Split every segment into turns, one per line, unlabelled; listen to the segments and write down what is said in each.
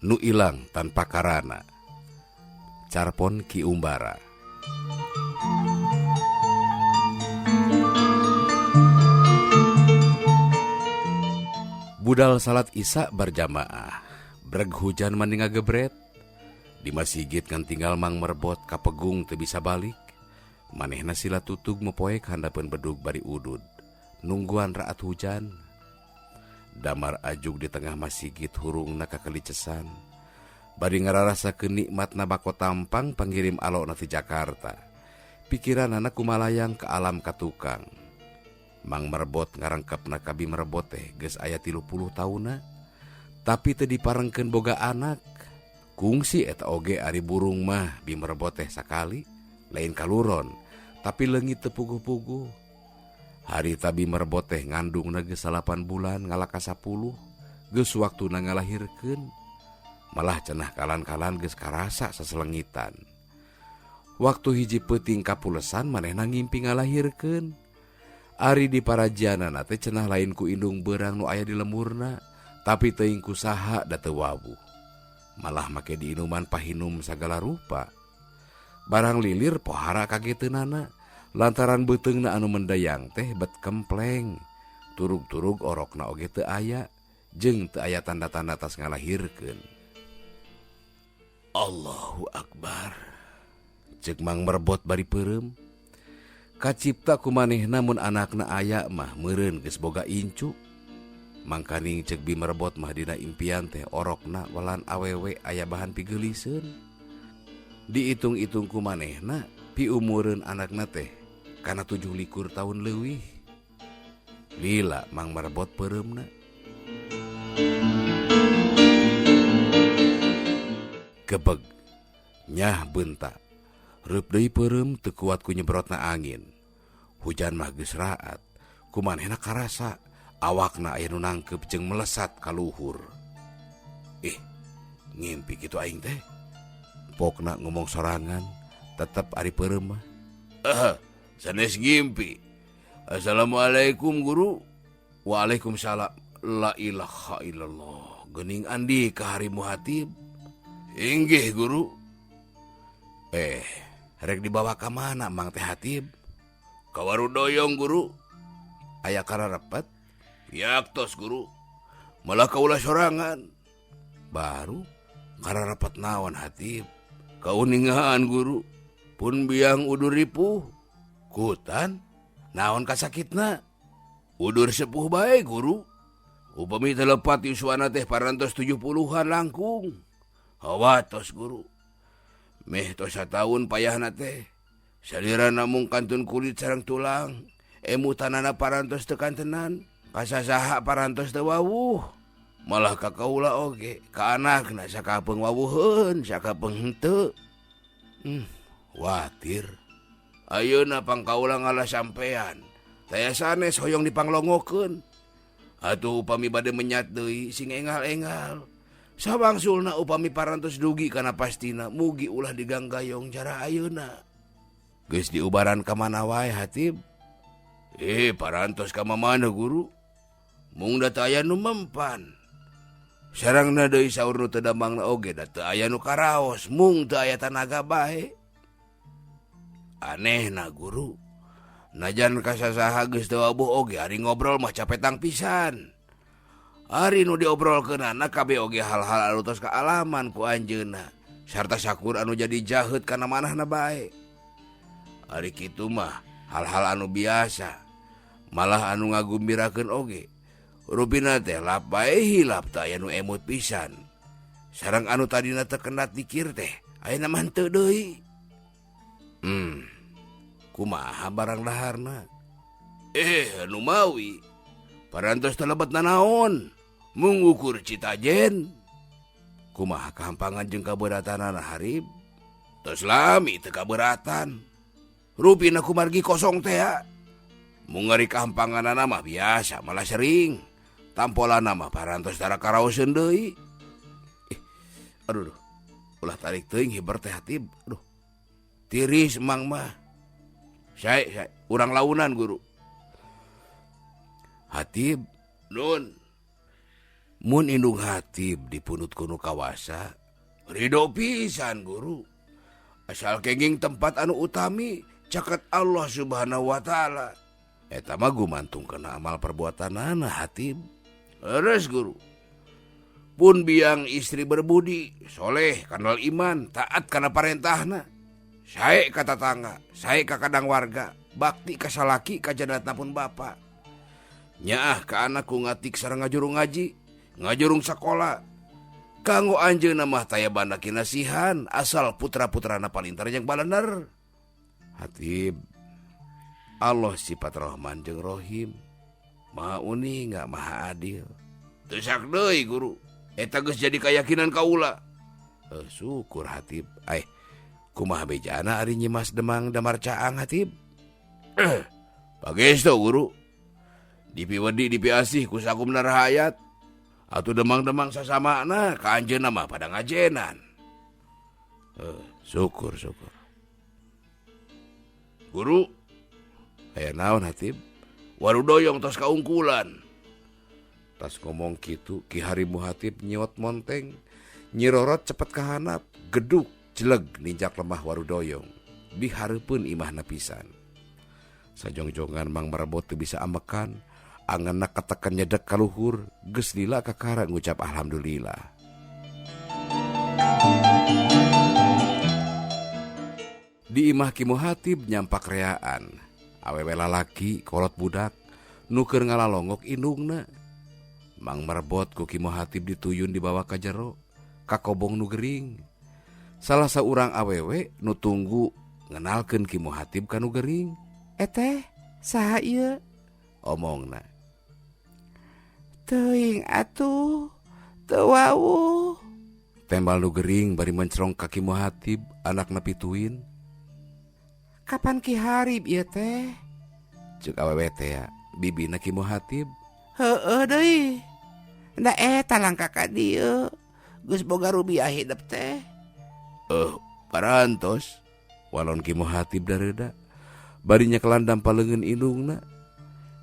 Nu ilang tanpa karana. Carpon Ki Umbara. Budal salat Isya berjamaah, breg hujan mani ngagebret. Di masigit ngan tinggal Mang Merbot kapegung teu bisa balik. Manehna sila tutug mepoek handapeun bedug bari udud. Nungguan raat hujan. Damar ajug di tengah masigit hurungna kakelicesan. Bari ngararasakeun nikmatna bako tampang pangirim alokna ti Jakarta. Pikiranana kumalayang ke alam katukang. Mang Merbot ngarangkepna ka Bi Merbot teh geus aya 30 taunna. Tapi teu diparengkeun boga anak. Kungsi eta oge ari burung mah Bi Merbot teh sakali lain kaluron, tapi leungit teu puguh-puguh. Harita Bi Merbot teh ngandungna geus 8 bulan ngalaka 10, geus waktuna ngalahirkeun. Malah cenah kalan-kalan geus karasa saselengitan. Waktu hiji peuting kapulesan manehna ngimpi ngalahirkeun. Ari di parajianana teh cenah lain ku indung beurang nu aya di lemurna, tapi teuing ku saha da teu wawuh. Malah make diinuman pahinum sagala rupa. Barang lilir pohara kageteunana, lantaran beuteungna anu mendayang teh bet kempleng. Turug-turug orokna oge teu aya, jeung teu aya tanda-tanda tas ngalahirkeun. Allahu Akbar. Ceuk Mang Merbot bari peureum. Kacipta ku manehna mun anakna aya mah meureun geus boga incu. Mangkaning ceuk Bi Merbot mah dina impian teh orokna walan awewe aya bahan pigeuliseun. Diitung-itung ku manehna piumureun anakna teh kana 27 tahun leuwih. Lila Mang Merbot peureumna. Gebeg nyah bentak. Reup deui peureum teu kuat ku nyebrotna angin. Hujan mah geus raat, ku manehna karasa awakna aya nu nangkeup jeung melesat ka luhur. Ih, ngimpi kitu aing teh. Pokna ngomong sorangan, tetep ari peureum mah. Sanes ngimpi. Assalamualaikum guru. Waalaikumsalam. La ilaha illallah. Geuning andi ka harimu hatib. Inggih guru. Rek dibawa ka mana Mang teh hatib? Ka Warudoyong guru. Aya kararepet? Yaktos guru. Malah kaulah sorangan. Baru kararepet naon hatib? Kauningaan guru. Pun biang udur ripuh. Kutan naon kasakitna? Udur sepuh bae guru. Upami telepat yuswana teh parantos 70-an langkung. Hawatos guru. Meh tos sataun payahna teh. Salira namung kantun kulit sareng tulang. Emutanana parantos teu kantenan. Kasasaha parantos teu wawuh. Malah ka kaula oge, ka anakna sakapeung wawuheun, sakapeung henteu. Watir. Ayeuna pangkaula ngalah sampean. Taya sanes hoyong dipanglongokeun. Atuh upami bade menyat deui sing engal-engal. Sawangsulna upami parantos dugi kana pastina mugi ulah diganggayong cara ayeuna. Geus diubaran ka mana wae hatib? Parantos ka mamana guru? Mung da teu aya nu mempan. Sarangna deui saur nu teu damangna oge da teu aya nu karaos, mung teu aya tanaga bae. Anehna guru. Najan kasasaha geus teu wabuh oge ari ngobrol mah capetang pisan. Ari nu diobrolkeunana kabeh oge hal-hal anu tos kaalaman ku anjeunna sarta sakur anu jadi jaheut kana manahna bae. Ari kitu mah hal-hal anu biasa, malah anu ngagumbirakeun oge. Rupina teh lap bae hilap teh aya nu emut pisan. Sareng anu tadina teu kenat dikir teh ayeuna mah henteu deui. Kumaha barang daharna? Nu mawi. Parantos teh lebet nanaon? Mengukur citajen. Kumaha kahampangan jeung kaberatanana harib? Tos lami teu kaberatan. Rupina kumargi kosong teh ya. Mung ngari kahampanganana mah biasa, malah sering. Tampolana mah parantos tara karaoseun deui. Aduh, duh. Ulah tarik teuing hiber teh hatib. Aduh. Tiris mang mah. Sae, sae, urang launan guru. Hatib, nun. Mun indung hatib dipunut ku nu kawasa, ridho pisan guru. Asal kenging tempat anu utami caket Allah Subhanahu wa taala. Eta mah gumantung kana amal perbuatanana hatib. Leres guru. Pun biang istri berbudi, soleh, kanal iman, taat kana parentahna. Sae ka tatangga, sae ka kadang warga, bakti ka salaki ka janatna pun bapa. Nyaah ka anak ku ngatik sareng ngajurung ngaji, ngajurung sakola. Kanggo anjeunna mah taya banda kinasihan, asal putra-putrana palintar jeung balener. Hatib, Allah sifat Rahman jeung Rohim, Maha uninga, Maha Adil. Teu sak deui guru. Eta geus jadi keyakinan kaula. Syukur hatib. Kumaha bejana ari Nyi Mas Demang Damar Caang hatib? Pagesto guru. Dipiwedi dipiasih ku sakumna rahayat. Atuh demang-demang sasamana ka anjeunna mah pada ngajenan. Syukur syukur. Guru, aya naon hatib? Warudoyong tos kaungkulan. Tas ngomong kitu Ki Hari Muhatib nyiot monteng, nyirorot cepet kahanap, geduk jeleg ninjak lemah Warudoyong di hareupeun imahna pisan. Sajongjongan Mang Merbot teu bisa amekan, anganna katekan nyedek kaluhur, geus lila kakara ngucap alhamdulillah. Di imah Ki Muhatib nyampak reaan, awewe lalaki kolot budak nu keur ngalalongok indungna. Mang Merbot ku Ki Muhatib dituyun dibawa ka jero, ka kobong nu gering. Salah saurang awewe nu tunggu ngenalkeun Ki Muhatib ka nu gering. Eteh, saha ieu? Omongna.
Teuing atuh, teu wawuh.
Tembal nu gering bari mencrong ka Ki Muhatib, anakna pituin. Kapan Ki Harib ieu teh? Ceuk awewe teh, bibina Ki Muhatib.
Heueuh deui. Da eta langka ka dieu. Geus boga rubiah hidep teh.
Parantos. Walon Ki Muhatib dareuda. Bari nyekelan dampa leungeun indungna.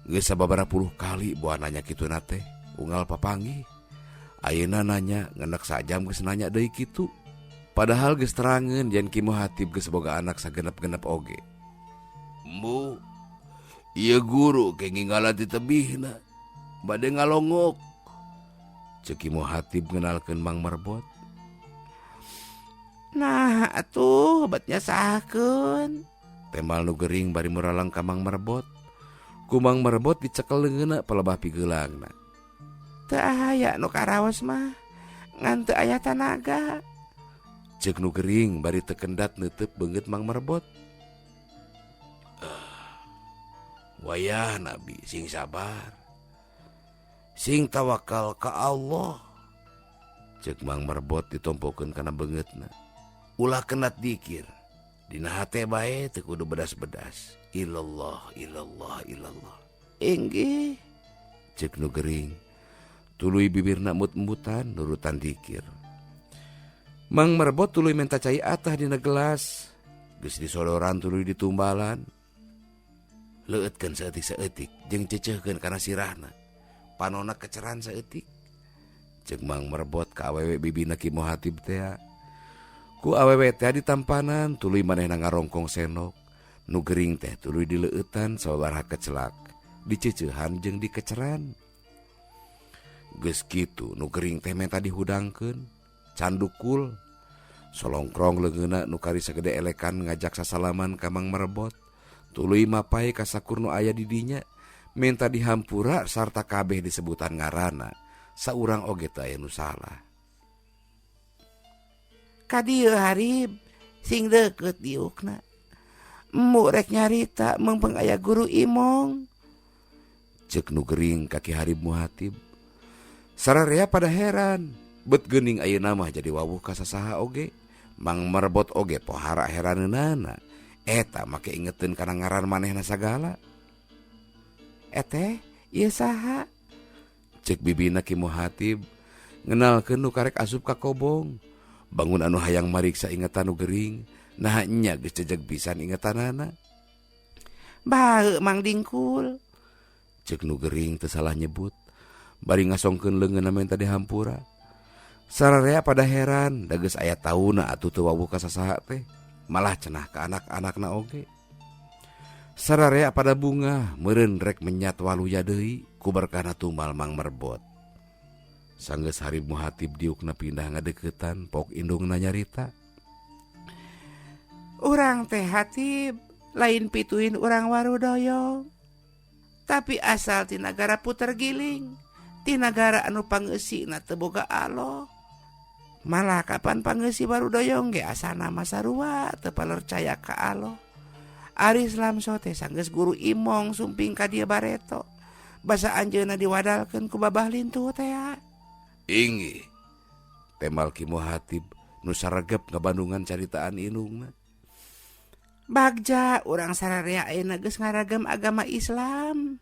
Geus sababaraha puluh kali buah nanya kituna teh, unggal papanggih. Ayeuna nanya ngenek sajam geus nanya deui kitu. Padahal geus terangeun yen Ki Muhatib geus boga anak sagenep-genep oge. Embu, ieu guru kenging ngalah ti tebihna. Bade ngalongok. Ceuk Ki Muhatib ngenalkeun Mang Merbot.
Nah atuh bet nyasahkeun.
Tembal nu gering bari muralang ka Mang Merbot. Ku Mang Merbot dicekel leungeunna palebah pigeulangna.
Teu aya nu karaos mah, ngan teu aya tanaga.
Ceuk nu gering bari teu kendat neuteub beungeut Mang Merbot. Wayah Nabi sing sabar. Sing tawakal ka Allah. Ceuk Mang Merbot ditompokeun kana beungeutna. Ulah kenat dikir. Dina hate bae teu kudu bedas-bedas. Illallah, illallah, illallah.
Inggih.
Ceuk nu gering. Tuluy bibirna mut-mutan nurutan dikir. Mang Merbot tuluy menta cai atah dina gelas. Geus disodoran tuluy ditumbalan. Leueutkeun saeutik-saeutik jeung ceceuhkeun kana sirahna. Panona keceran saeutik. Ceuk Mang Merbot ka awewe bibina Ki Muhatib tea. Ku awewe teh ditampanan tuluy manehna ngarongkong senok. Nu gering teh tuluy dileueutan sababaraha kecelak, diceceuhan jeung dikeceran. Geus kitu nu gering teh menta dihudangkeun, candukul. Solongkrong leungeunna nu kari sagede elekan ngajak sasalaman ka Mang Merbot. Tuluy mapai ka sakur nu aya di dinya, menta dihampura sarta kabeh disebutan ngaranna. Saurang oge teu aya nu salah.
Ka dieu Harib, sing deukeut diukna. Emu rek nyarita meungpeung aya guru Imong.
Ceuk nu gering ka Ki Harib Muhatib. Sararea pada heran, bet geuning ayeuna mah jadi wawuh ka sasaha oge. Mang Merbot oge pohara heraneunana. Eta make ingeteun kana ngaran manehna sagala.
Eteh, ieu saha?
Ceuk bibina Ki Muhatib ngenalkeun nu karek asup ka kobong. Bangun anu hayang mariksa ingetan nu gering, nah nya geus jejeg pisan ingetanana.
Bae Mang Dingkul.
Ceuk nu gering teu salah nyebut. Bari ngasongkeun leungeunna menta dihampura. Sararea pada heran, da geus aya taunna atuh teu wawuh ka sasaha teh, malah cenah ka anak-anakna oge. Sararea pada bungah, meureun rek menyat waluya deui ku berkahna tumbal Mang Merbot. Sanggeus Harib Muhatib diukna pindah ngadeuketan, pok indungna nyarita.
Urang teh Hatib lain pituin urang Warudoyong, tapi asal ti nagara puter giling, ti nagara anu pangeusina teu boga Allah. Malah kapan pangeusi Warudoyong ge asana mah sarua teu palercaya ka Allah. Ari Islam teh sanggeus guru Imong sumping ka dieu bareto. Basa anjeunna diwadalkeun ku Babah Lintuh teh.
Inggih. Tembal Ki Muhatib nu saregep ngabandungan caritaan indungna.
Bagja urang sararea ayeuna geus ngaragam agama Islam.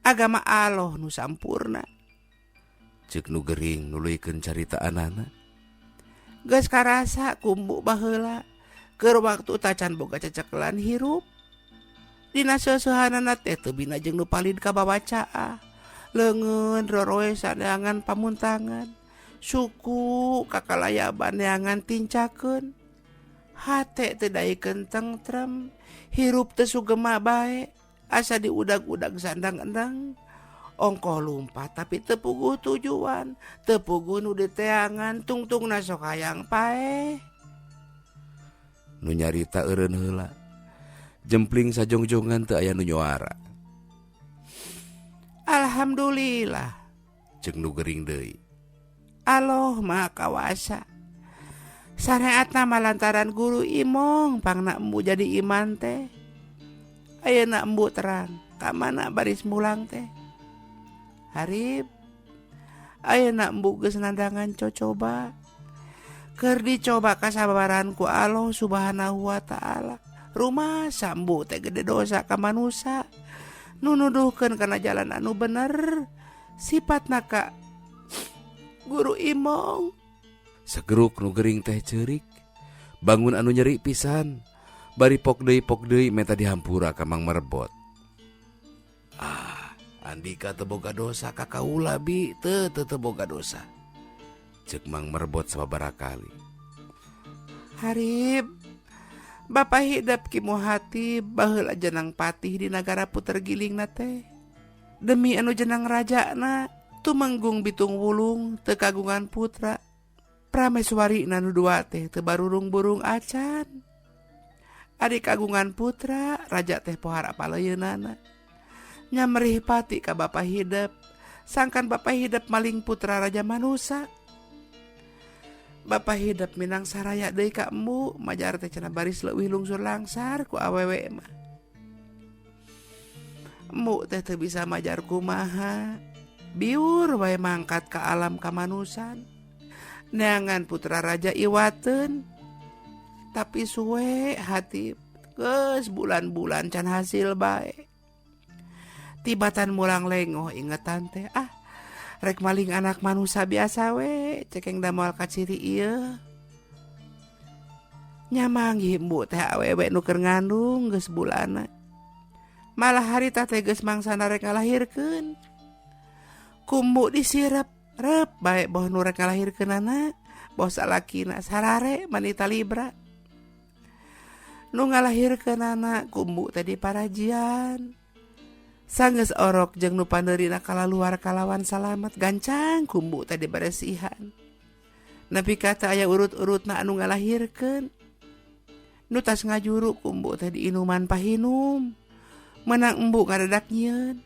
Agama Allah nu sampurna.
Ceuk nu gering nuluykeun caritaanana.
Geus karasa kumbu baheula keur waktu tacan boga cecekelan hirup. Dina seusehanana teh teu bina jeung nu palid kabawa caah. Leungeun roroe saneangan pamuntangan. Suku kakalayaban neangan tincakeun. Hate teu daekeun tentrem, hirup teu sugema bae, asa diudag-udag sandang endang. Ongkoh lumpat tapi teu puguh tujuan, teu puguh nu diteangan, tungtungna sok hayang paeh.
Nu nyarita eureun heula. Jempling sajongjongan teu aya nu nyuara.
Alhamdulillah,
ceuk nu gering deui.
Allah Maha Kawasa. Sareatna mah lantaran guru Imong pangna embu jadi iman teh. Ayeuna embu terang ka mana baris mulang teh. Harib ayeuna embu geus nandangan cocoba. Keur dicoba kasabaran ku Allah Subhanahu wa taala. Rumasa embu teh gede dosa ka manusa. Nu nuduhkeun kana jalan anu bener. Sifatna ka guru Imong.
Segeruk nu gering teh ceurik. Bangun anu nyeri pisan. Bari pok deui menta dihampura ka Mang Merbot. Ah, Andika teu boga dosa ka kaula bi, teu teu boga dosa. Ceuk Mang Merbot sababaraha kali.
Harib, Bapak hidep Ki Muhatib baheula jenang patih di nagara puter gilingna teh. Demi anu jenang rajana, tumenggung Bitung Wulung teu kagungan putra. Prameswari nu dua teh teu barurung-burung acan. Ari kagungan putra, raja teh pohara paleunana. Nyamerih pati ka Bapak hidep, sangkan Bapak hidep maling putra raja manusa. Bapak hidep minang saraya deui ka embu, majar teh cenah baris leuwih lungsur langsar ku awewe mah. Embu teh teu bisa majar kumaha. Biur wae mangkat ka alam kamanusan. Neangan putra raja iwateun. Tapi suwe hati geus bulan-bulan can hasil bae. Tibatan mulang lengoh ingetan teh, ah rek maling anak manusa biasa we, cekeng da moal kaciri ieu. Nyamanggih embu teh awewe nu keur ngandung geus bulana. Malah harita teh geus mangsana rek ngalahirkeun. Kumbu disirep rep bae boh nu rek ngalahirkeunana, boh salakina sarare manita libra. Nu ngalahirkeunana kumbu teh diparajian. Sanggeus orok jeung nu pandeurina kalaluar kalawan salamet gancang kumbu teh diberesihan. Nepi ka teu aya urut-urutna anu ngalahirkeun. Nu tas ngajuru kumbu teh diinuman pahinum. Menang embu ngadadak nyieun.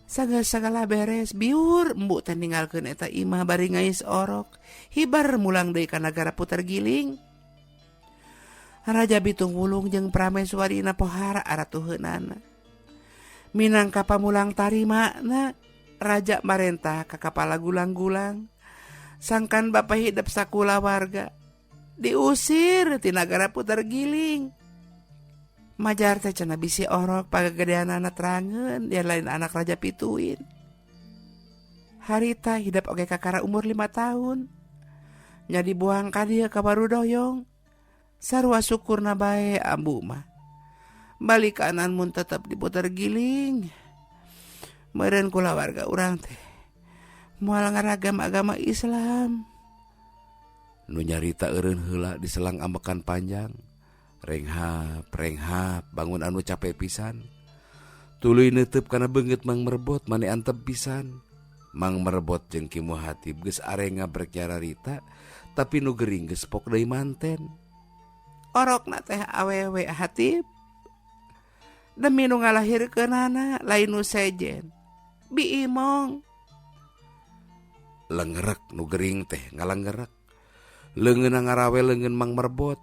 Sanggeus sagala beres biur embu teh ninggalkeun eta imah bari ngais orok. Hibar mulang deui ka nagara puter giling. Raja Bitung Wulung jeung Prameswarina pohara aratuheunana. Minangka pamulang tarimana, raja marentah ka kapala gulang-gulang. Sangkan Bapak hidep sakula warga diusir ti nagara puter giling. Majar teh cenah bisi orok pagagedeanana terangeun dia lain anak raja pituin. Harita hidep oge kakara umur 5 tahun. Nya dibuang ka dieu ka Warudoyong. Sarua syukurna bae ambu mah. Balik kanan mun tetep diputer giling. Meureun kulawarga urang teh Moal ngaragam agama Islam.
Nu nyarita eureun heula diselang ambekan panjang. Renghap, renghap, bangun anu capek pisan. Tuluy neuteub kana beungeut Mang Merbot mani antep pisan. Mang Merbot jeung Ki Muhatib geus arenga brek nyararita, tapi nu gering geus pok deui manten.
Orokna teh awewe Hatib. Demi nu ngalahirkeunana lain nu sejen. Biimong.
Lengerek nu gering teh ngalengerek. Leungeunna ngarawe leungeun Mang Merbot.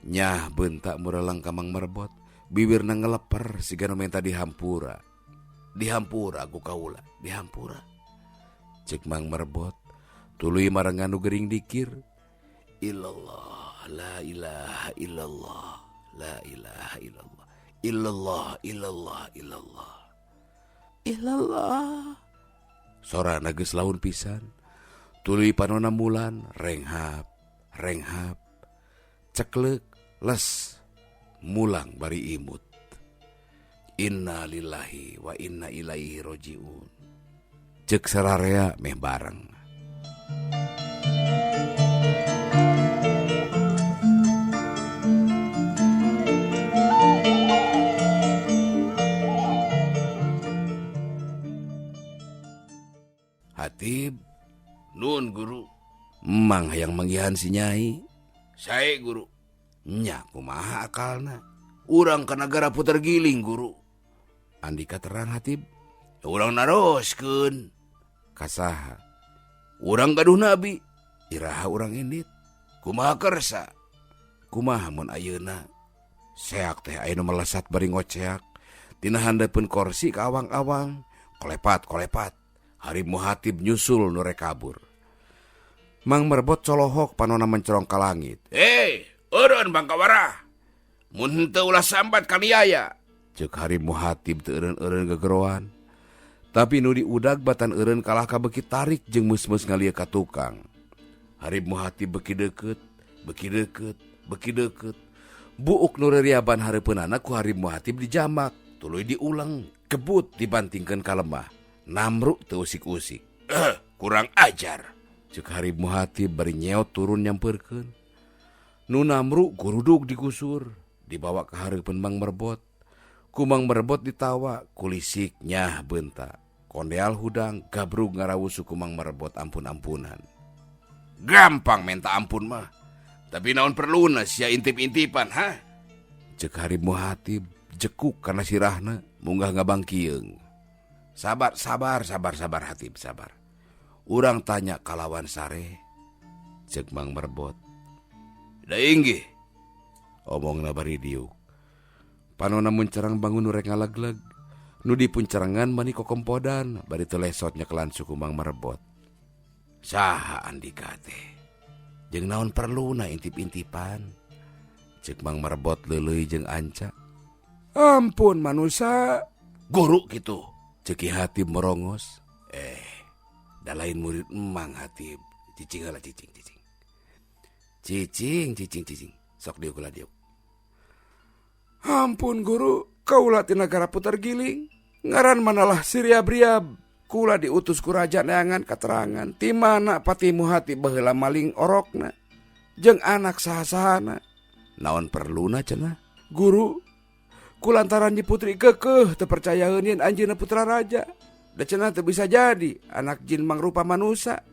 Nyah bentak mureleng ka Mang Merbot. Bibirna ngeleper siga nu menta dihampura. Dihampura ku kaula, dihampura. Cek Mang Merbot, tuluy marengan nu gering dikir. Illallah, la ilaha illallah, la ilaha illallah, illallah, illallah, illallah.
Illallah.
Sorana geus laun pisan. Tuluy panona mulan, renghap, renghap. Ceklek, les, mulang bari imut. Inna lillahi wa inna ilaihi rojiun. Cek sararea meh bareng. Hatib,
nun guru.
Mang hayang manggihan si Nyai.
Sae guru.
Nya kumaha akalna?
Urang ka nagara puter giling guru.
Andika terang Hatib.
Urang naroskeun.
Kasaha?
Urang gaduh nabi.
Iraha urang indit.
Kumaha kersa?
Kumaha mun ayeuna? Seak teh aya nu melesat bari ngoceak. Tina handapeun korsi ka awang-awang. Kolepat kolepat. Hari Muhatib nyusul nu rek kabur. Mang Merbot colohok panona mencorong ka langit.
Hei, eureun Bangkawara. Mun henteu ulah sambat kaniaya.
Ceuk Hari Muhatib teu eureun-eureun gegeroan. Tapi nu diudag batan eureun kalah ka beuki tarik jeung meus-meus ngalieu ka tukang. Hari Muhatib beuki deukeut, beuki deukeut, beuki deukeut. Buuk nu reriaban hareupeunana ku Hari Muhatib dijamak, tuluy diulang, kebut dibantingkeun ka lemah. Namruk teu usik-usik.
Kurang ajar.
Ceuk Hari Muhatib bari nyeot turun nyampeurkeun. Nu namruk guruduk digusur, dibawa ka hareupeun Mang Merbot. Ku Mang Merbot ditawa, kulisik nyah beunta. Kondeal hudang gabrug ngarawusu ku Mang Merbot ampun-ampunan.
Gampang minta ampun mah. Tapi naon perluna sia intip-intipan, ha?
Ceuk Hari Muhatib jekuk kana sirahna munggah ngabangkieung. Sabar, sabar, sabar, sabar Hatib, sabar. Urang tanya kalawan sare. Ceuk Mang Merbot.
Da inggih.
Omongna bari diuk. Panona muncerang bangun nu rek ngalegleg. Nu dipuncerengan mani kokompodan bari teu lesot nyekelan suku Mang Merbot. Saha andika teh? Jeung naon perluna intip-intipan? Ceuk Mang Merbot leuleuy jeung anca. Ampun manusa.
Guru kitu.
Ceuk Ki Hatib merongos. Da lain murid Mang Hatib. Cicing heula cicing cicing. Cicing cicing cicing. Sok diuk heula diuk. Ampun guru, kaula ti nagara putar giling. Ngaran manalah Siriabriab. Kula diutus ku raja neangan katerangan ti mana Patih Muhatib baheula maling orokna jeung anak saha-sahana. Naon perluna cenah? Guru, kulantaran Nyi Putri kekeh teu percayaeun yen anjeunna putra raja. Da cenah teu bisa jadi anak jin mangrupa manusa.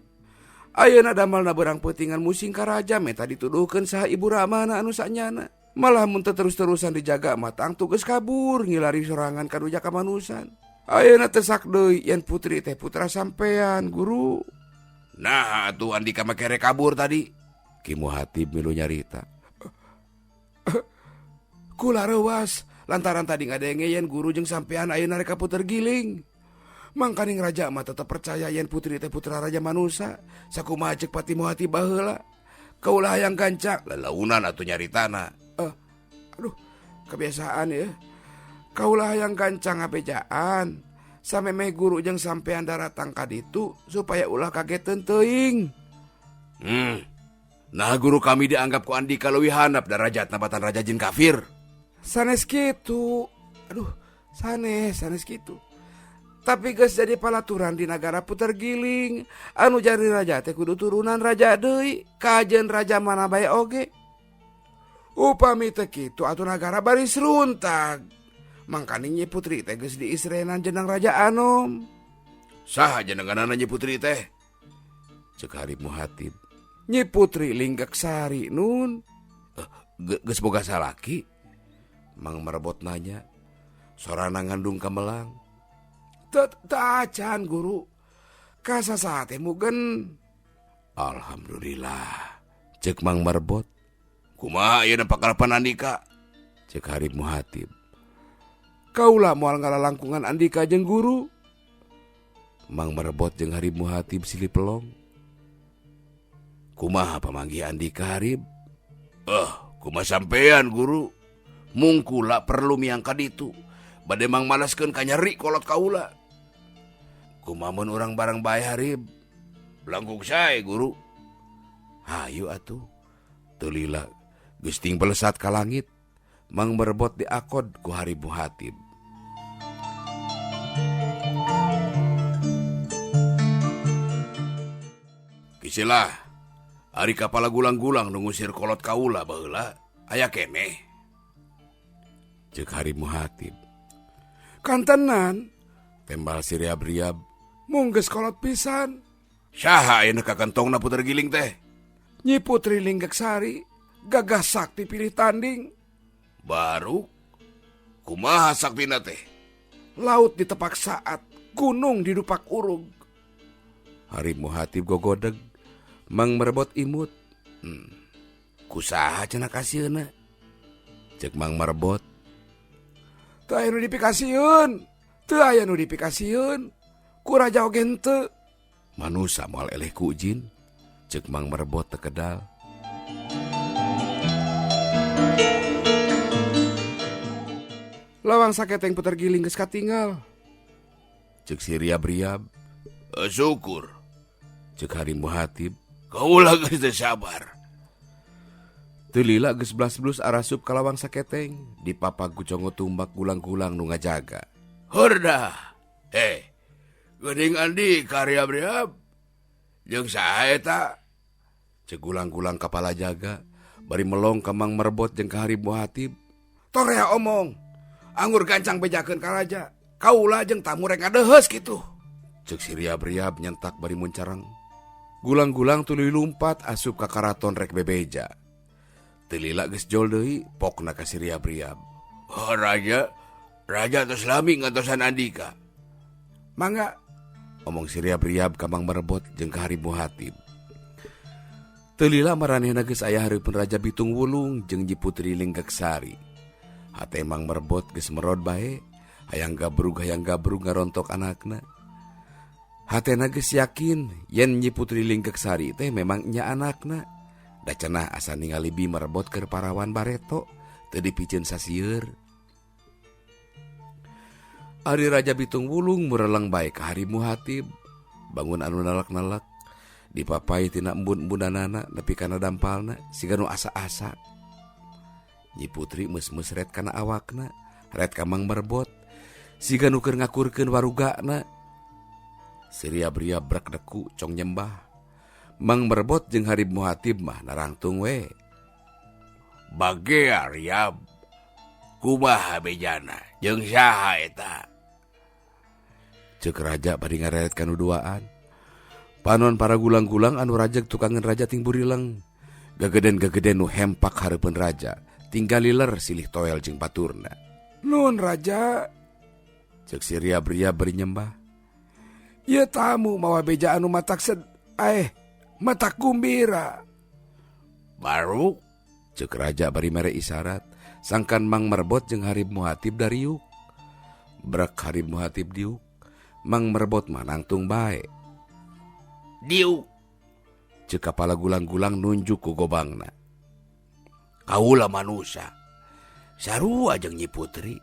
Ayeuna damalna beurang peutingan musing ka raja meta dituduhkeun saha ibu ramana anu sanyana. Malah mun teu terus-terusan dijaga mah tangtu geus kabur ngilari sorangan ka nu jaka manusan. Ayeuna teu sak deui yen putri teh putra sampean guru.
Nah atuh andika mah kere kabur tadi.
Ki Muhatib milu nyarita. Kula reuas lantaran tadi ngadenge yen guru jeung sampean ayeuna rek kaputer giling. Mangkaning raja mah tetep percaya yen putri teh putra raja manusa. Sakumaha ceuk Patih Muhatib baheula. Kaulah hayang gancang
lelaunan atuh nyaritana.
Aduh, kebiasaan ya. Kaulah hayang gancang ngabejaan. Samemeh guru jeung sampean daratang ka ditu supaya ulah kageteun teuing.
Nah guru kami dianggap ku andika leuwih handap darajatna batan raja jin kafir.
Sanes kitu. Aduh, sanes kitu. Tapi geus jadi palaturan di nagara puter giling. Anu jadi raja teh kudu turunan raja deui, kajen raja mana bae oge. Upami teu kitu atuh nagara baris runtag. Mangkaning Nyi Putri teh geus diisrenan jeneng Raja Anom.
Saha jenenganana Nyi Putri teh?
Cek Harib Muhatib.
Nyi Putri Linggaksari nun.
Geus boga salaki? Mang Merbot nanya. Sorana ngandung kamelang.
Teu acan guru. Kasasaha teh mugen.
Alhamdulillah. Cek Mang Merbot.
Kumaha ayeuna pakarapan Andika?
Cek Harib Muhatib.
Kaula moal ngalalangkungan Andika jeung guru.
Mang Merbot jeung Harib Muhatib silih pelong. Kumaha pamanggih Andika Harib?
Kumaha sampean guru? Mung kula perlu miang ka ditu. Bade mang malaskeun ka nyeri kolot kaula. Kumaha mun urang bareng bae Harib? Langkung sae guru.
Hayu atuh. Teu lila geus ting belesat ka langit. Mang Merbot diakod ku Harib Muhatib.
Kisilah, ari kapala gulang-gulang nu ngusir kolot kaula baheula aya keneh.
Ceuk Harib Muhatib.
Kantenan
tembal si riab-riab.
Mung geus kolot pisan.
Saha ayeuna ka kantongna puter giling teh?
Nyi Putri Linggaksari, gagah sakti pilih tanding.
Baru kumaha saktina teh?
Laut ditepak saat, gunung didupak urug.
Harib Muhatib gogodeg. Mang Merbot imut. Kusaha cenah kasieuna? Cek Mang Merbot.
Teu aya nu dipikasieun, teu aya nu dipikasieun. Ku raja oge henteu.
Manusa moal eleh ku jin. Cek Mang Merbot teu kedal.
Lawang saketeng puter giling geus katinggal.
Cek si riab-riab.
Syukur.
Cek Harib Muhatib.
Kaula geus teu sabar.
Teu lila geus blas-blus arasup ka lawang saketeng, dipapag ku congo tumbak gulang-gulang nu ngajaga.
Hordah. Geuning Andika riab-riab. Jeung saha eta?
Cek gulang-gulang kapala jaga, bari melong ka Mang Merbot jeung ka Harib Muhatib.
Torea omong. Anggur gancang bejakeun ka raja. Kaula jeung tamu rek ngadeheus kitu.
Cek si riab-riab nyentak bari muncareng. Gulang-gulang tuluy lumpat asup ka karaton rek bebeja. Teu lila geus jol deui pokna ka si riab-riab.
Oh, raja, raja tos lami ngantosan Andika.
Mangga,
omong si riab-riab ka Mang Merbot jeung ka Harib Muhatib. Teu lila maranehna geus aya hareupeun Raja Bitung Wulung jeung Nyi Putri Linggaksari. Hate Mang Merbot geus merod bae, hayang gabrug ngarontok anakna. Hatena geus yakin yen Nyi Putri Linggaksari teh memang nya anakna. Da cenah asa ningali Bi Merbot keur parawan bareto teu dipiceun sasieur. Ari Raja Bitung Wulung mureleng bae ka Harib Muhatib, bangun anu nalak-nalak, dipapai tina embun-embunanana nepi kana dampalna siga nu asa-asa. Nyi Putri meus-meus ret kana awakna, ret ka Mang Merbot, siga nu keur ngakurkeun warugana. Si riab-riab brek deku cong nyembah. Mang Merbot jeung Harib Muhatib mah narangtung we.
Bagea riab, kumaha bejana jeung saha eta?
Ceuk raja bari ngareret kanu duaan. Panon para gulang-gulang anu rajeg tukangeun raja ting burileng. Gageden-gageden nu hempak hareupeun raja, tinggal liler silih toel jeung baturna.
Nun raja,
ceuk si riab-riab bari nyembah.
Ieu tamu mawa beja anu matak matak gumbira.
Baru
ceuk raja bari mere isyarat, sangkan Mang Merbot jeung Harib Muhatib dariuk. Brek Harib Muhatib diuk, Mang Merbot mah nangtung bae.
Diuk,
ceuk kapala gulang-gulang nunjuk ku gobangna.
Kaula manusa sarua jeung Nyi Putri.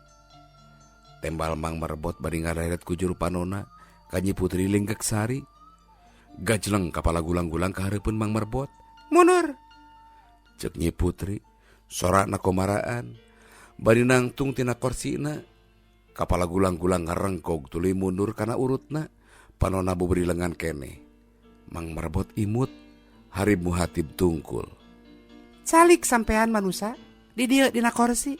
Tembal Mang Merbot bari ngareret ku juru panona ka Nyi Putri Linggaksari. Gajleng kapala gulang-gulang ka hareupeun Mang Merbot.
Mundur,
ceuk Nyi Putri, sorana komaraan bari nangtung tina korsina. Kapala gulang-gulang ngarengkog tuluy mundur kana urutna, panona buburi lengan keneh. Mang Marbot imut, Harib Muhatib tungkul.
Calik sampean manusa di dieu dina korsi.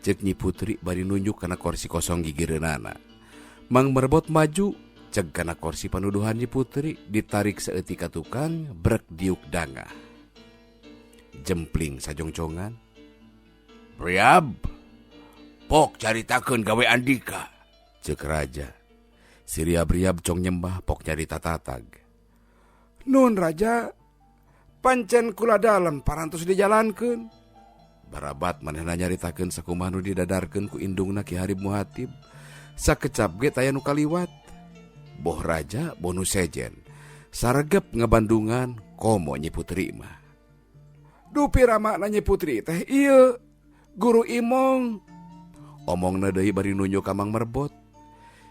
Cek Nyi Putri bari nunjuk kana korsi kosong gigireunana. Mang Marbot maju, ceg kana korsi panuduhan Nyi Putri, ditarik saeutik ka tukang, brek diuk dangah. Jempling sajongcongan.
Riab, pok caritakeun gawe andika.
Cek raja. Si riab-riab cong nyembah pok nyarita tatag.
Nun raja, pancen kula dalem parantos dijalankeun.
Barabat manehna nyaritakeun sakumaha nu didadarkeun ku indungna Ki Harib Muhatib. Sakecap ge taya nu kaliwat. Boh raja, boh nu sejen. Saregep ngabandungan komo Nyi Putri mah.
Dupi ramana Nyi Putri teh ieu guru Imong.
Omongna deui bari nunjuk ka Mang Merbot.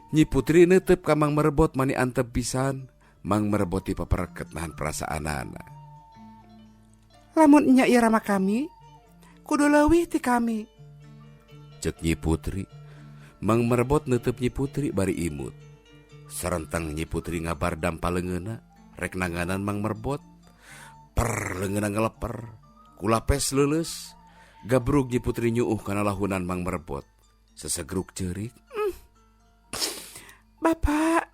Nyi Putri neuteup ka Mang Merbot mani antep pisan. Mang Merbot dipapereket nahan perasaanana.
Lamun nya ieu rama kami, kudu leuwih ti kami.
Cek Nyi Putri. Mang Merbot neuteub Nyi Putri bari imut. Sarentang Nyi Putri ngabardam paleungeunna, rek nanganan Mang Merbot. Per leungeunna ngeleper, kulapes leuleus. Gabrug Nyi Putri nyuuh kana lahunan Mang Merbot. Sesegruk ceurik.
Bapak,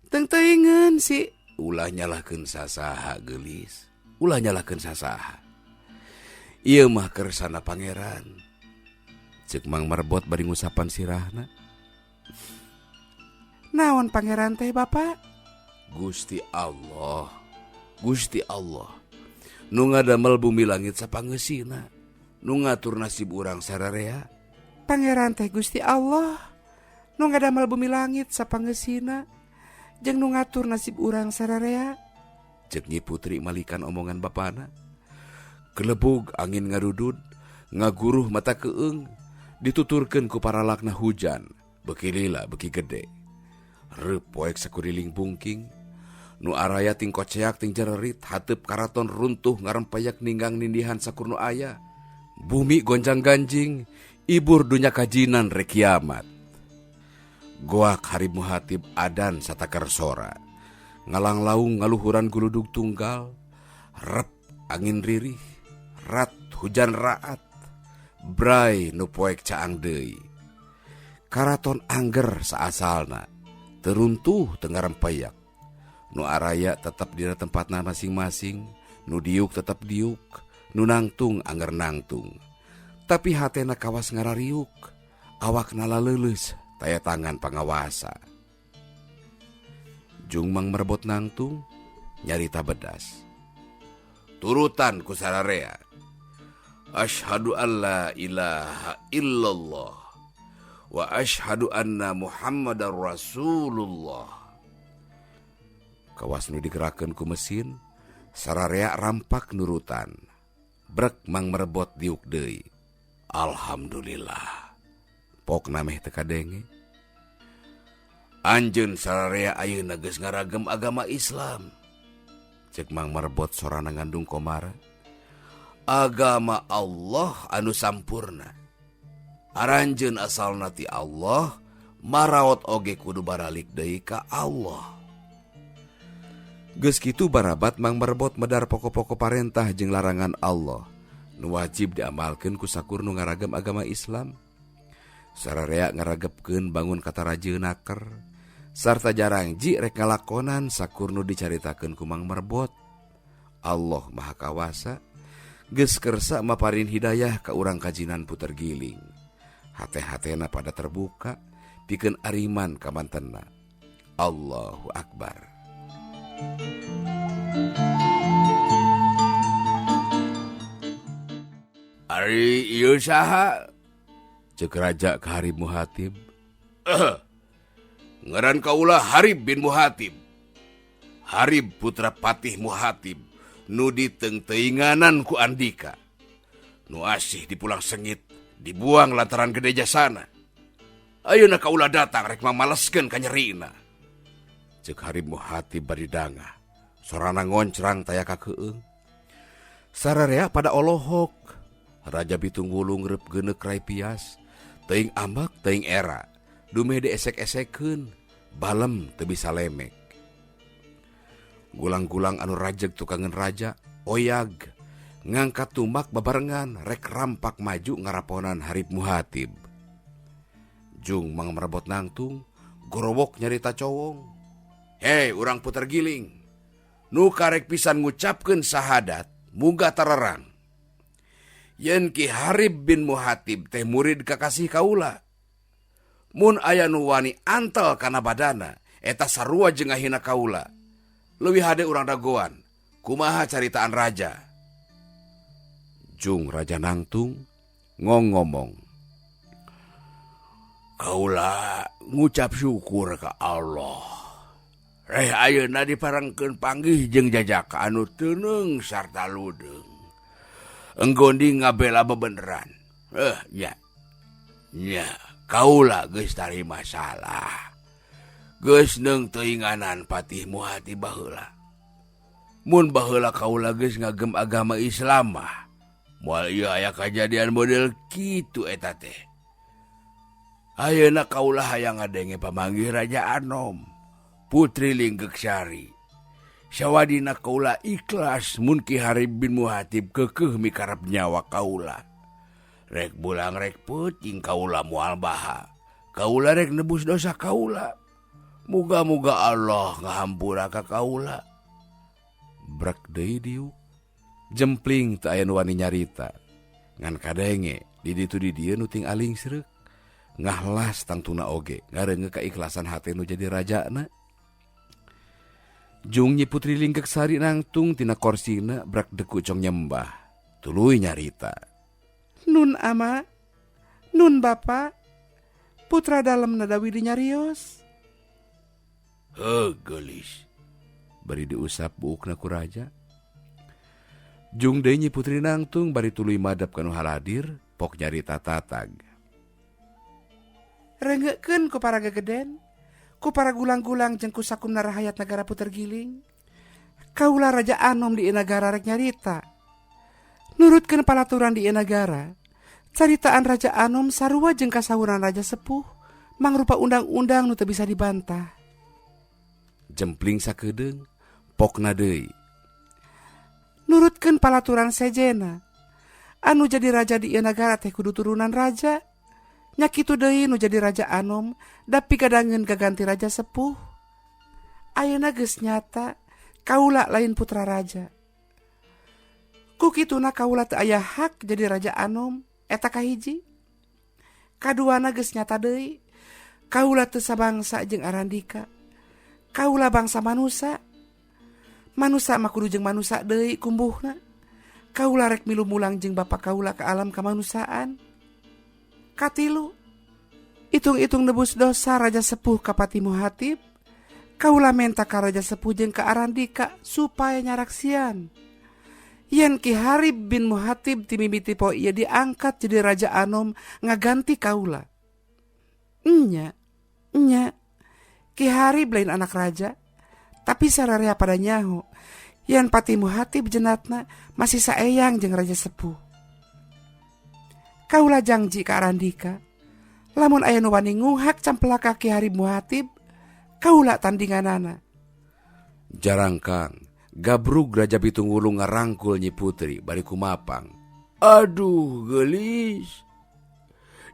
teuing-teuingeun si.
Ulah nyalahkeun sasaha geulis. Ulah nyalahkeun sasaha. Ieu mah kersana pangeran. Ceuk Mang Merbot bari ngusapan sirahna.
Naon pangeran teh Bapak?
Gusti Allah. Gusti Allah. Nu ngadamel bumi langit sapangeusina. Nu ngatur nasib urang sararea.
Pangeran teh Gusti Allah. Nu ngadamel bumi langit sapangeusina. Jeung nu ngatur nasib urang sararea.
Ceuk Nyi Putri malikan omongan bapana. Kelebug angin ngarudud, ngaguruh mata keung, dituturkeun ku paralakna hujan, beuki lila beuki gede. Reup poek sakuriling bungking, nu araya ting koceak ting jererit, hateup karaton runtuh ngarempeyak ninggang nindihan sakur nu aya. Bumi gonjang-ganjing, ibur dunya kajinan rek kiamat. Goak Harib Muhatib adan satakar sora. Ngalanglaung ngaluhuran guludug tunggal, rep angin ririh, rat hujan raat, bray nu poek caang deui. Karaton angger saasalna, teruntuh teu ngarempeyak. Nu araya tetep dina tempatna masing-masing, nu diuk tetep diuk, nu nangtung angger nangtung. Tapi hatena kawas ngarariuk, awakna laleuleus taya tangan pangawasa. Jung Mang Merbot nangtung, nyarita bedas.
Turutan ku sararea. Asyhadu alla ilaha illallah wa asyhadu anna Muhammadar Rasulullah.
Kawas nu digerakeun ku mesin, sararea rampak nurutan. Brek Mang Merbot diuk deui.
Alhamdulillah.
Pokna meh teu kadenge.
Anjeun sararea ayeuna geus ngaragem agama Islam.
Cek Mang Merbot sorana ngandung komara.
Agama Allah anu sampurna. Aranjeun asalna ti Allah, maraot oge kudu baralik deui ka Allah.
Geus kitu barabat Mang Merbot medar poko-poko parentah jeung larangan Allah nu wajib diamalkeun ku sakur nu ngaragem agama Islam. Sararea ngaragepkeun bangun katarajeun naker sarta jarangji rek ngalakonan sakur nu dicaritakeun ku Mang Merbot. Allah Maha Kawasa geus kersa maparin hidayah ka urang kajinan puter giling. Hate-hatena pada terbuka pikeun ariman ka mantenna. Allahu Akbar.
Ari ieu saha?
Ceuk raja ka Harib Muhatib.
Ngaran kaula Harib bin Muhatib. Harib putra Patih Muhatib nu ditengteinganan ku Andika. Nu asih dipulang sengit, dibuang lantaran gede jasana. Ayeuna kaula datang rek mamaleskeun ka nyerina.
Ceuk Harib Muhatib bari dangah. Sorana ngoncrang taya kakeung. Sararea pada olohok. Raja Bitung Wulung reup geuneuk rai pias. Teuing ambek teuing era, dumeh diesek-esekeun, balem teu bisa lemek. Gulang-gulang anu rajeg tukangeun raja, oyag, ngangkat tumbak babarengan rek rampak maju ngaraponan Harib Muhatib. Jung Mang Merebot nangtung, gorowok nyarita cowong. Hei, urang puter giling. Nu karek pisan ngucapkeun sahadat, muga tarerang. Yen Ki Harib bin Muhatib teh murid kakasih kaula. Mun aya nu wani antel kana badana, eta sarua jeung ngahina kaula. Leuwih hade urang dagoan, kumaha caritaan raja. Jung raja nangtung, ngomong. Kaula ngucap syukur ka Allah. Reh ayeuna diparengkeun panggih jeung jajaka anu teuneung sarta ludeung. Enggondi ngabela bebeneran. Nya. Nya, kaula geus tarima salah. Geus neung teuinganan Patih Muhati baheula. Mun baheula kaula geus ngagem agama Islam mah, moal ieu aya kajadian model kitu eta teh. Ayeuna kaula hayang ngadenge pamanggih Raja Anom, Putri Linggeksari. Sawadina kaula ikhlas mun Ki Harib bin Muhatib keukeuh mikarep nyawa kaula. Rek bulang rek peuting kaula moal baha. Kaula rek nebus dosa kaula. Muga-muga Allah ngahampura ka kaula. Brek deui diuk. Jempling teu aya nu wani nyarita. Ngan kadenge di ditu di dieu nu ting aling sreuk. Ngahlas tangtuna oge ngareungeuk kaikhlasan hate nu jadi rajana. Jung Nyi Putri Linggeksari nangtung tina korsina brak deku cong nyembah. Tuluy nyarita.
Nun ama, nun bapa, putra dalem nadawi dinyarios.
Heuh geulis.
Bari diusap buukna ku raja. Jung deui Nyi Putri nangtung bari tuluy madep ka nu haladir, pok nyarita tatag.
Renggekeun ku para gegeden, ku para gulang-gulang jeung ku sakumna rahayat nagara puter giling. Kaula Raja Anom di nagara rek nyarita. Nurutkeun palaturan di nagara, caritaan Raja Anom sarua jeung kasawuran Raja Sepuh, mangrupa undang-undang nu teu bisa dibantah.
Jempling sakedeung, pokna deui.
Nurutkeun palaturan sejena, anu jadi raja di ieu nagara teh kudu turunan raja. Nya kitu deui nu jadi Raja Anom dapi kadangeun kaganti Raja Sepuh. Ayeuna geus nyata kaula lain putra raja. Ku kituna kaula teu aya hak jadi Raja Anom eta kahiji. Kaduana geus nyata deui kaula teu sabangsa jeung Arandika. Kaula bangsa manusa. Manusa mah kudu jeung manusa deui kumbuhna. Kaula rek milu mulang jeung bapa kaula ka alam kamanusiaan. Katilu, hitung-hitung nebus dosa Raja Sepuh ka Patih Muhatib, kaula menta ka Raja Sepuh jeung ka Arandika supaya nyaraksian. Yen Ki Harib bin Muhatib ti mimiti poe ieu diangkat jadi Raja Anom ngaganti kaula. Nya, nya, Ki Harib lain anak raja, tapi sararea pada nyaho yen Patih Muhatib jenatna masih saeyang jeung Raja Sepuh. Kaula jangji ka Arandika, lamun aya nu wani nguhak campelaka Ki Harib Muhatib, kaula tandinganana.
Jarangkang, gabrug Raja Bitung Wulung ngarangkul Nyi Putri bari kumapang.
Aduh geulis.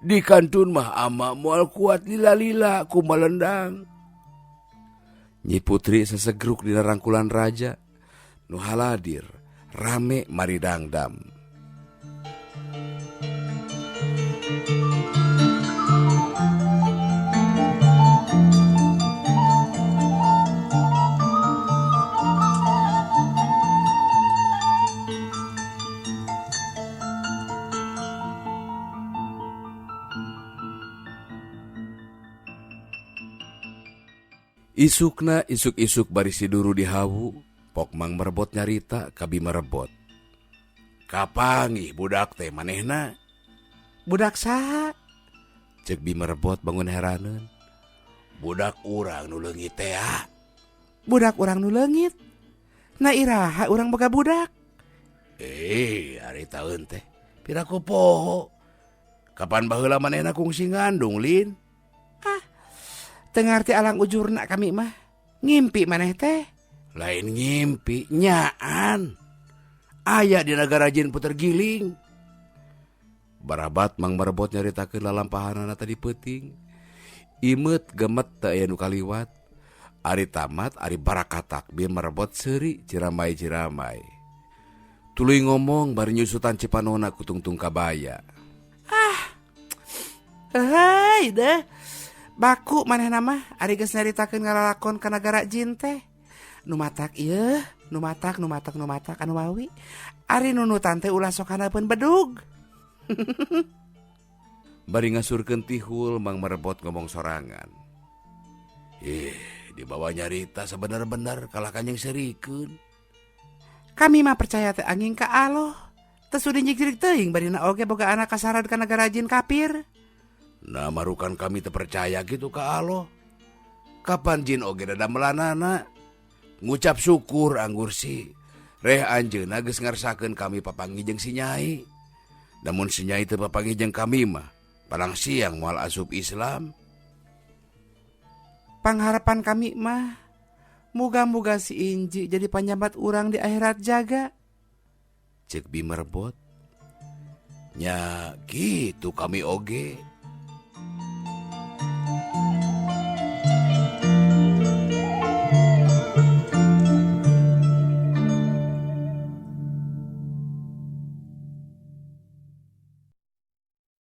Di kantun mah ama moal kuat lila-lila ku malendang.
Nyi Putri sesegruk dina rangkulan raja, nu haladir rame mari dangdam. Isukna isuk-isuk bari siduru dihawu, pok Mang Merebot nyarita ka Bi Merebot. Kapanggih budak teh manehna?
Budak saha?
Ceuk Bi Merebot bangun heraneun.
Budak urang nu leungit teh.
Budak urang nu leungit? Na iraha urang boga budak?
Ari taeun teh piraku poho. Kapan baheula manehna kungsi ngandung, Lin?
Ah, teu ngarti alang ujurna kami mah. Ngimpi maneh teh?
Lain ngimpi, nyaan. Aya di nagara jin puter giling.
Barabat Mang Merbot nyaritakeun lalampahanana tadi peuting. Imeut gemet teu aya nu kaliwat. Ari tamat ari barakatak bi merebot seuri ciramai-ciramai. Tuluy ngomong bari nyusutan cipanona ku tungtung kabaya.
Ah. Hei deh. Baku manehna mah ari geus nyaritakeun ngalalakon ka nagara jin teh. Nu matak ieu, nu matak, nu matak, nu matak anu mawi. Ari nunutan teh ulah sok handapeun bedug.
Bari ngasurkeun tihul Mang Merbot ngomong sorangan.
Ih, dibawa nyarita sebenar-benar kalah kanjeng serikeun.
Kami mah percaya teh angin ka Allah. Teu sudi nyigrik teuing barina oge boga anak kasarad ka nagara jin kafir.
Nah marukan kami teu percaya gitu ka Allah. Kapan jin oge dadamelanana? Ngucap syukur anggur si. Reh anjeunna geus ngarsakeun kami papanggih jeung si Nyai. Namun si Nyai teu papanggih jeung kami mah, palang siang moal asup Islam.
Pangharapan kami mah muga-muga si Inji jadi panyambat urang di akhirat jaga.
Cek Bi Merbot. Nya gitu kami oge.